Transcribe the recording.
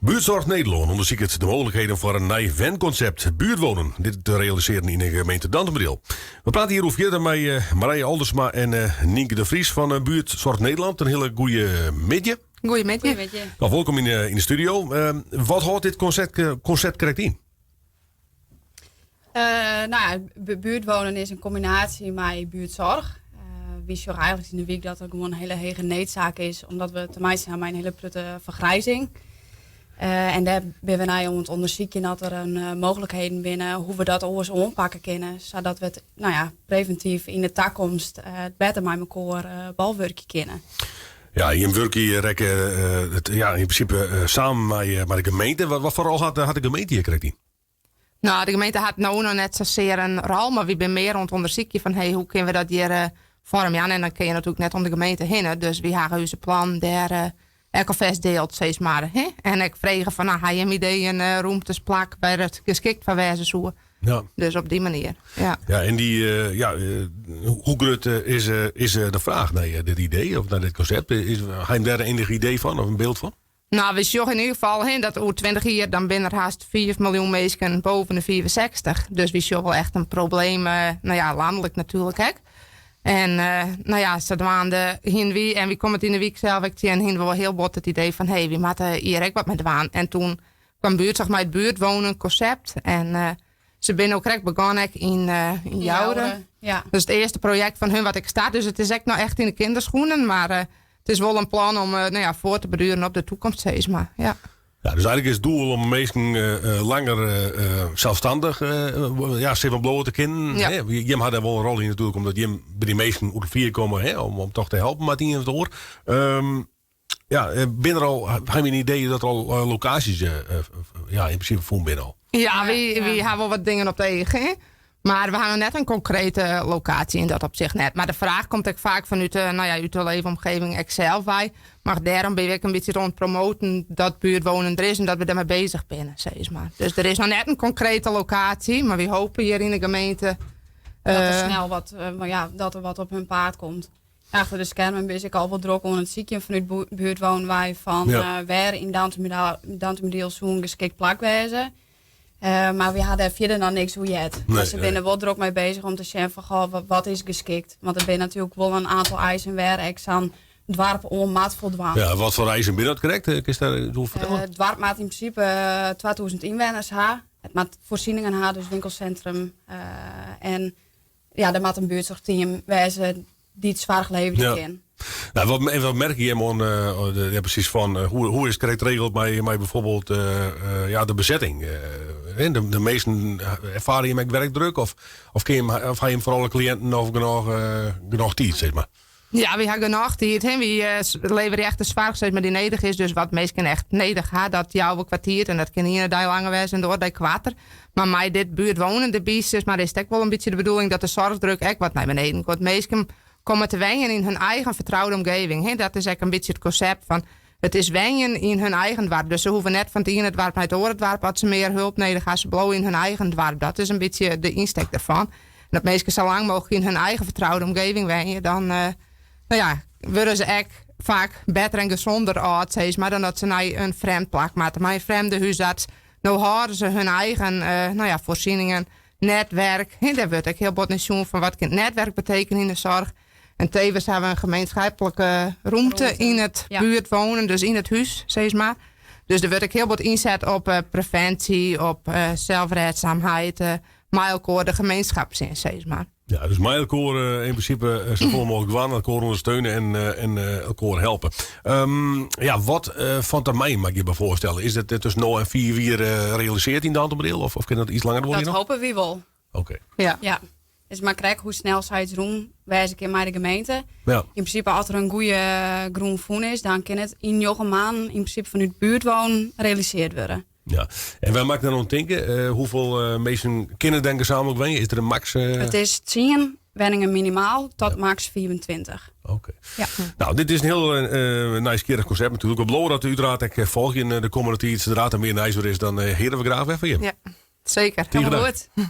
Buurtzorg Nederlân ûndersiket de mooglikheden foar in nij wenkonsept, buurtwonen, dit te realisearjen yn de gemeente Dantumadiel. We prate hjiroer fierder mei Marije Aldersma en Nynke de Vries fan Buurtzorg Nederland. In hiele goede middei. Goeiemiddei. Nou, wolkom yn de studio. Wat hâldt dit konsept krekt yn? Nou ja, buurtwonen is in kombinaasje mei buurtzorg. Wy sjogge eigentlik yn de wyk dat der gewoan in hiele hege needsaak is, omdat we te meitsjen ha mei in hiele protte fergrijzing. En dêr binne we no oan it ûndersykjen oft der in mooglikheden binne hoe we dat oars oanpakke kinne, sadat we it, nou ja, previntyf yn de takomst better mei mekoar bolwurkje kinne. Ja, jim wurkje hjir ek ja, yn prinsipe samen mei de gemeente. Wat foar rol hat de gemeente hjir krekt yn? Nou, de gemeente hat no noch net sasear in rol, mar wy binne mear oan it ûndersykjen fan hey, hoe kinne we dat hjir foarmjaan? En dan kinne je natuerlik net om de gemeente hinne. Dus wy hawwe ús plan dêr ek alfêst dield, sis mar. Hè? En ek frege fan, nou, ha jim ideeën, rûmtes, plak wêr it geskikt foar wêze soe? Ja. Dus op dy manier, ja. Ja, en dy, ja, hoe grut is de fraach nei dit idee of nei dit konsept? Is, ha jim dêr enich idee fan of in byld fan? Nou, we sjogge yn ieder gefal hè, dat oer 20 jier dan binne der hast 5 miljoen minsken boven de 65. Dus wy sjogge wol echt in probleem, nou ja, lanlik natuerlik ek. En nou ja, sadwaande hiene wy, en wy komme it yn de wyk sels ek tsjin, hiene we wol hiel bot it idee fan hé, wy moatte hjir ek wat mei dwaan. En toen kwam Buurtzorg mei it buurtwonen konsept. En se binne no krekt begûn ek yn Joure. Ja. Dat is it earste projekt fan hun wat ek start. Dus it is ek noch echt yn de kinderschoenen. Mar it is wol in plan om nou ja, foar te beduren op de toekomst, sis mar. Ja. Ja, dus eigentlik is it doel om minsken langer selsstannich ja, sis mar bliuwe te kinnen. Ja. Hè? Jim ha dêr wol in rol yn natuerlik, omdat jim by dy minsken oer de flier komme, hè, om toch te helpen mei it ien of it oar. Ja, binne der al, ha jim in idee dat der al lokaasjes ja, yn prinsipe fûn binne al? Ja, wy ha wol wat dingen op it each. Hè? Mar we ha noch net in konkrete lokaasje yn dat opsicht net. Mar de fraach komt ek faak fanút de, nou ja, út de leefomgeving ek sels wei. Mar dêrom binne we ek in bytsje oan it promoten dat buurtwonen der is en dat we dêrmei bezich binne, sis mar. Dus der is noch net in konkrete lokaasje, mar wy hoopje hjir yn de gemeente. Dat der snel wat, ja, dat der wat op hun paad komt. Achter de skermen bin ik al wol drok oan it sykjen fanút buurtwonen wei fan wêr yn Dantumadiel soe in geskikt plak wêze. Mar wy ha dêr fierder noch niks oer heard. Nee, Se binne nee. wol drok mei bezich om te sjen fan goh, wat is geskikt. Want der binne natuerlik wol in aantal eisen wêr ek sa'n doarp oan moat foldwaan. Ja, wat foar eisen binne dat krekt? Kinst dêr iets oer fertelle? It doarp moat yn prinsipe 2000 ynwenners ha. It moat foarsieningen ha, dus winkelsintrum. En ja, der moat in buertsoarchteam wêze dy't soarch leverje kin. Nou, en wat merke jim oan, ja, presys fan, hoe is it krekt regeld mei byfoarbyld ja, de besetting? De measten erfare jim ek werkdruk of, kin jim, of ha jim foar alle kliïnten noch genôch tiid, sis mar? Ja, wy ha genôch tiid. Hè. Wy leverje echt de soarch sis mar, dy't nedich is. Dus wat minsken echt nedich ha, dat jouwe we kwa tiid. En dat kin de iene dei langer wêze en de oare dei koarter. Mar mei dit buertwonen derby, sis mar, is it ek wol in bytsje de bedoeling dat de soarchdruk ek wat nei beneden komt. Minsken komme te wenjen yn hun eigen fertroude omgeving. Hè. Dat is ek in bytsje it konsept fan it is wenjen yn hun eigen doarp. Dus se hoege net fan it iene doarp nei it oare doarp as se mear hulp nedich ha. Se bliuwe yn hun eigen doarp. Dat is in bytsje de ynstek derfan. En dat minsken sa lang mooglik yn hun eigen fertroude omgeving wenje, dan nou ja, wurde se ek faak better en gesonder âld, sis mar, dan dat se nei in frjemd plak moatte. Mei in frjemde húsarts. No hâlde se hun eigen nou ja, foarsieningen, netwerk. Hè, dêr wurdt ek hiel bot nei sjoen fan wat kin it netwerk betekenje yn de soarch. En tevens ha we in gemeenskiplike rûmte yn it buertwonen, dus yn it hús, sis mar. Dus der wurdt ek hiel bot ynset op previnsje, op zelfredzaamheid, mei elkoar de gemeenschapszin, sis mar. Ja, dus mei elkoar yn prinsipe safolle mooglik dwaan, elkoar ûndersteune en elkoar helpe. Ja, wat fan termyn moat ik je by foarstelle? Is dit tusken no en 5 jier realisearre yn Dantumadiel of kin dat iets langer duorje Dat noch? hoopje wy wol. Oké. Ja. Ja. Is mar krekt hoe snel sy it rûn wêze kin mei de gemeente. Ja. Yn prinsipe as der in goede grûn fûn is, dan kin it yn 9 maanden yn prinsipe fanút buertwonen realisearre wurde. Ja. En wêr moat ik dan oan tinke? Hoefolle minsken kinne dan gesamentlik wenje? Is der in max? It is 10 wenningen minimaal tot max 25. Oké. Ja. Nou, dit is in hiel nijsgjirrich konsept natuerlik. We bliuwe dat úteraard ek folgjen de kommende tiid. Sadra't der mear nijs oer is, dan hearre we graach wer fan jim. Ja, seker. Tige Helemaal dank. goed.